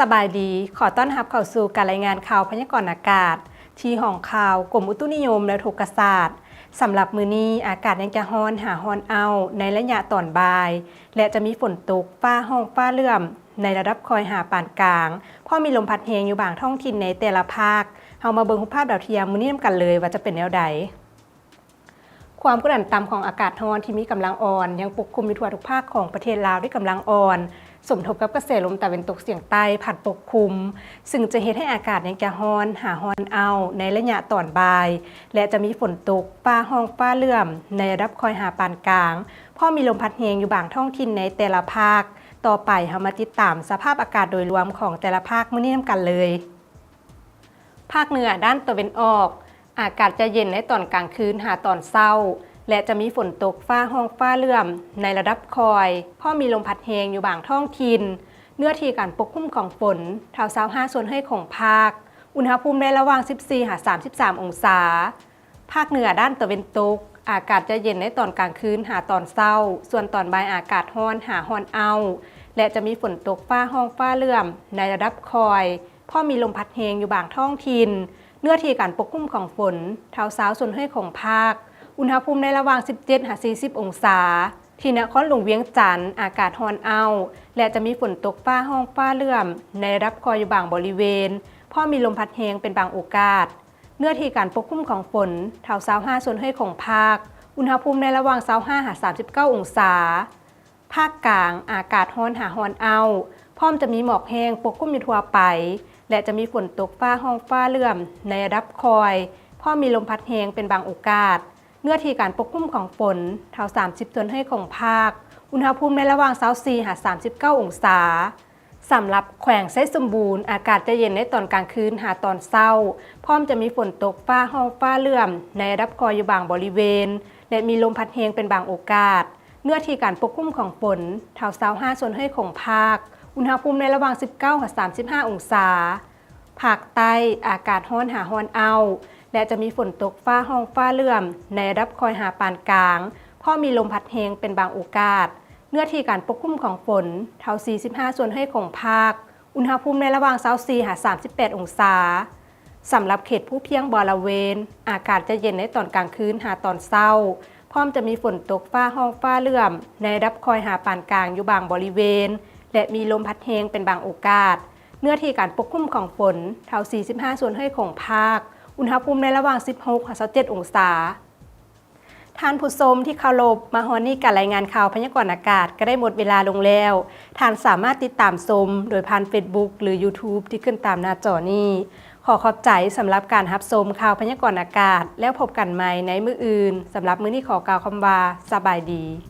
ສະບາຍດີ, ຂໍຕ້ອນຮັບເຂົ້າສູ່ການລາຍງານຂ່າວພະຍາກອນອາກາດ ທີ່ຫ້ອງຂ່າວກົມອຸຕຸນິຍົມ ແລະ ອຸທົກກະສາດ. ສຳລັບມື້ນີ້ ອາກາດຍັງຈະຮ້ອນຫາຮ້ອນເອົ້າໃນໄລຍະຕອນບ່າຍ ແລະ ຈະມີຝົນຕົກ, ຟ້າຮ້ອງຟ້າເຫຼື້ອມ ໃນລະດັບຄ່ອຍຫາປານກາງ, ພ້ອມມີລົມພັດແຮງຢູ່ບາງທ້ອງຖິ່ນໃນແຕ່ລະພາກ. ເຮົາມາເບິ່ງຮູບພາບດາວທຽມມື້ນີ້ນຳກັນເລີຍວ່າຈະເປັນແນວໃດ. ຄວາມກົດດັນຕ່ຳຂອງອາກາດຮ້ອນທີ່ມີກຳລັງອ່ອນ ຍັງປົກຄຸມຢູ່ທົ່ວທຸກພາກຂອງປະເທດລາວດ້ວຍກຳລັງອ່ອນ, ສົມທົບກັບກະແສລົມຕາເວັນຕົກສຽງໃຕ້ພັດປົກຄຸມ, ຊຶ່ງຈະເຮັດໃຫ້ອາກາດຍັງຈະຮ້ອນຫາຮ້ອນເອົ້າໃນໄລຍະຕອນບ່າຍ ແລະ ຈະມີຝົນຕົກ, ຟ້າຮ້ອງຟ້າເຫຼື້ອມ ໃນລະດັບຄ່ອຍຫາປານກາງ, ພ້ອມມີລົມພັດແຮງຢູ່ບາງທ້ອງຖິ່ນໃນແຕ່ລະພາກ. ຕໍ່ໄປເຮົາມາຕິດຕາມສະພາບອາກາດໂດຍລວມຂອງແຕ່ລະພາກມື້ນີ້ນຳກັນເລີຍ. ພາກເໜືອດ້ານຕາເວັນອອກ ອາກາດຈະເຢັນໃນຕອນກາງຄືນຫາຕອນເຊົ້າ ແລະ ຈະມີຝົນຕົກ, ຟ້າຮ້ອງຟ້າເຫຼື້ອມ ໃນລະດັບຄ່ອຍ, ພ້ອມມີລົມພັດແຮງຢູ່ບາງທ້ອງຖິ່ນ. ເນື້ອທີ່ການປົກຄຸມຂອງຝົນ ເທົ່າຊາວຫ້າສ່ວນຮ້ອຍຂອງພາກ, ອຸນຫະພູມໃນລະຫວ່າງສິບສີ່ຫາສາມສິບສາມອົງສາ. ພາກເໜືອດ້ານຕາເວັນຕົກ ອາກາດຈະເຢັນໃນຕອນກາງຄືນຫາຕອນເຊົ້າ, ສ່ວນຕອນບ່າຍອາກາດຮ້ອນຫາຮ້ອນເອົ້າ ແລະ ຈະມີຝົນຕົກ, ຟ້າຮ້ອງຟ້າເຫຼື້ອມ ໃນລະດັບຄ່ອຍ, ພ້ອມມີລົມພັດແຮງຢູ່ບາງທ້ອງຖິ່ນ. ເນື້ອທີ່ການປົກຄຸມຂອງຝົນ ເທົ່າຊາວສ່ວນຮ້ອຍຂອງພາກ, ອຸນຫະພູມໃນລະຫວ່າງສິບເຈັດຫາສີ່ສິບອົງສາ. ທີ່ນະຄອນຫຼວງວຽງຈັນ ອາກາດຮ້ອນເອົ້າ ແລະ ຈະມີຝົນຕົກ, ຟ້າຮ້ອງຟ້າເຫຼື້ອມ ໃນລະດັບຄ່ອຍຢູ່ບາງບໍລິເວນ, ພ້ອມມີລົມພັດແຮງເປັນບາງໂອກາດ. ເນື້ອທີ່ການປົກຄຸມຂອງຝົນ ເທົ່າຊາວຫ້າສ່ວນຮ້ອຍຂອງພາກ, ອຸນຫະພູມໃນລະຫວ່າງຊາວຫ້າຫາສາມສິບເກົ້າອົງສາ. ພາກກາງ ອາກາດຮ້ອນຫາຮ້ອນເອົ້າ, ພ້ອມຈະມີໝອກແຫ້ງປົກຄຸມຢູ່ທົ່ວໄປ ແລະ ຈະມີຝົນຕົກ, ຟ້າຮ້ອງຟ້າເຫຼື້ອມ ໃນລະດັບຄ່ອຍ, ພ້ອມມີລົມພັດແຮງເປັນບາງໂອກາດ. ເນື້ອທີ່ການປົກຄຸມຂອງຝົນ ເທົ່າສາມສິບສ່ວນຮ້ອຍຂອງພາກ, ອຸນຫະພູມໃນລະຫວ່າງຊາວສີ່ຫາສາມສິບເກົ້າອົງສາ. ສຳລັບແຂວງໄຊສົມບູນ ອາກາດຈະເຢັນໃນຕອນກາງຄືນຫາຕອນເຊົ້າ, ພ້ອມຈະມີຝົນຕົກ, ຟ້າຮ້ອງຟ້າເຫຼື້ອມ ໃນລະດັບຄ່ອຍຢູ່ບາງບໍລິເວນ ແລະ ມີລົມພັດແຮງເປັນບາງໂອກາດ. ເນື້ອທີ່ການປົກຄຸມຂອງຝົນ ເທົ່າຊາວຫ້າສ່ວນຮ້ອຍຂອງພາກ, ອຸນຫະພູມໃນລະຫວ່າງສິບເກົ້າຫາສາມສິບຫ້າອົງສາ. ພາກໃຕ້ ອາກາດຮ້ອນຫາຮ້ອນເອົ້າ ແລະ ຈະມີຝົນຕົກ, ຟ້າຮ້ອງຟ້າເຫຼື້ອມ ໃນລະດັບຄ່ອຍຫາປານກາງ, ພ້ອມມີລົມພັດແຮງເປັນບາງໂອກາດ. ເນື້ອທີ່ການປົກຄຸມຂອງຝົນ ເທົ່າສີ່ສິບຫ້າສ່ວນຮ້ອຍຂອງພາກ, ອຸນຫະພູມໃນລະຫວ່າງຊາວສີ່ຫາສາມສິບແປດອົງສາ. ສຳລັບເຂດພູພຽງບໍລະເວນ ອາກາດຈະເຢັນໃນຕອນກາງຄືນຫາຕອນເຊົ້າ, ພ້ອມຈະມີຝົນຕົກ, ຟ້າຮ້ອງຟ້າເຫຼື້ອມ ໃນລະດັບຄ່ອຍຫາປານກາງຢູ່ບາງບໍລິເວນ ແລະ ມີລົມພັດແຮງເປັນບາງໂອກາດ. ເນື້ອທີ່ການປົກຄຸມຂອງຝົນ ເທົ່າສີ່ສິບຫ້າສ່ວນຮ້ອຍຂອງພາກ, ອຸນຫະພູມໃນລະຫວ່າງສິບຫົກຫາຊາວເຈັດອົງສາ. ທ່ານຜູ້ຊົມທີ່ເຄົາລົບ, ມາຮອດນີ້ການລາຍງານຂ່າວພະຍາກອນອາກາດກໍໄດ້ໝົດເວລາລົງແລ້ວ. ທ່ານສາມາດຕິດຕາມຊົມໂດຍຜ່ານເຟສບຸກ ຫຼື ຢູທູບ ທີ່ຂຶ້ນຕາມໜ້າຈໍນີ້. ຂໍຂອບໃຈສຳລັບການຮັບຊົມຂ່າວພະຍາກອນອາກາດ, ແລ້ວພົບກັນໃໝ່ໃນມື້ອື່ນ. ສຳລັບມື້ນີ້ຂໍກ່າວຄຳວ່າ ສະບາຍດີ.